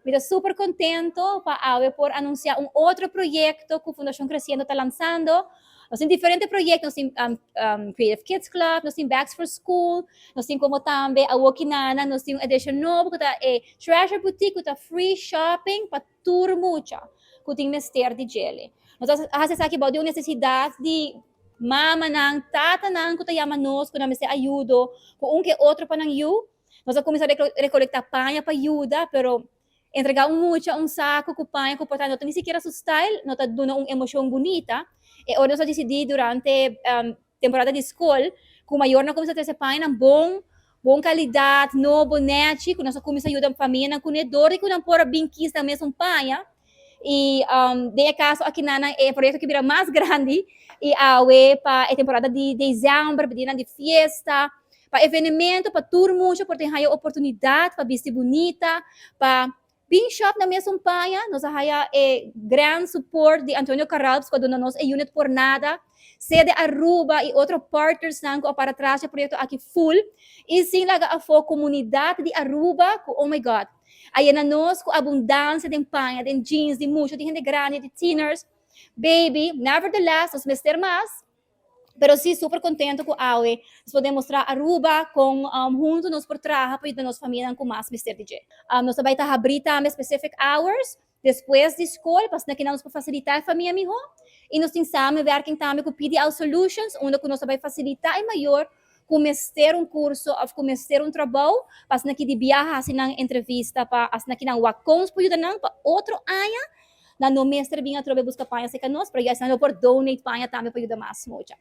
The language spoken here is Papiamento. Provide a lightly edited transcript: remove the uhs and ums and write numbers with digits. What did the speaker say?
Mi ta super contento pa awe por anuncia un otro proyecto cu Fundacion Creciendo ta lansando. Nos tin diferente proyecto, nos tin Creative Kids Club, nos tin Bags for School, nos tin como tambe Awokinana, nos tin un edicion nobo cu ta e Treasure Boutique, cu ta free shopping pa tur mucha cu tin mester di dje. Nos a haci esaki di un necesidad di mamanan, tatanan cu ta yama nos, cu nan mester ayudo, cu un cu otro pa nan yiu. Nos a cuminsa recolecta paña pa yuda, pero entrega un mucha un saco cu paña cu por ta no ni sikiera su style, no ta duna un emocion bunita. Y ora nos a dicidi durante temporada di scol, cu mayornan a cuminsa trece paña bon, bon calidad, nobo, nechi, cu nos a cuminsa yuda famianan cu dor cu nan por bin kies nan mesun paña. Y den caso aki nan e proyecto cu bira mas grandi y awe pa e temporada di december, pa di fiesta, pa evento, pa tur mucha por tin oportunidad pa bisti bunita, pa bin shop nan mesun paña. Nos a haya e gran support di Antonio Carralps, cu a duna nos e unit por nada. Sede Aruba y otro partners nan cu para tras e proyecto aki full. Y sin laga afo comunidad di Aruba, cu, oh my God, a yena nos cu abundancia di paña, di jeans, di mucha, di hende grandi, di teeners, baby. Nevertheless, nos mester mas. Pero si, super contento cu awe nos por demostra Aruba cu hunto nos por traha pa yuda nos famia cu mas mester di dje. Nos tambe ta habri tambe specific hours despues di scol, pa cu nos por facilita e famia miho. Y nos tin samenwerking tambe cu PDL Solutions, unda cu nos tambe ta facilita e mayor cu mester un curso of cu mester un trabou, pa cu di biaha haci nan entrevista, pa asina cu nan wak con por yuda nan pa otro aña, nan no mester bin atrobe busca paña serca nos, pero asina nan por donate paña tambe pa yuda mas mucha.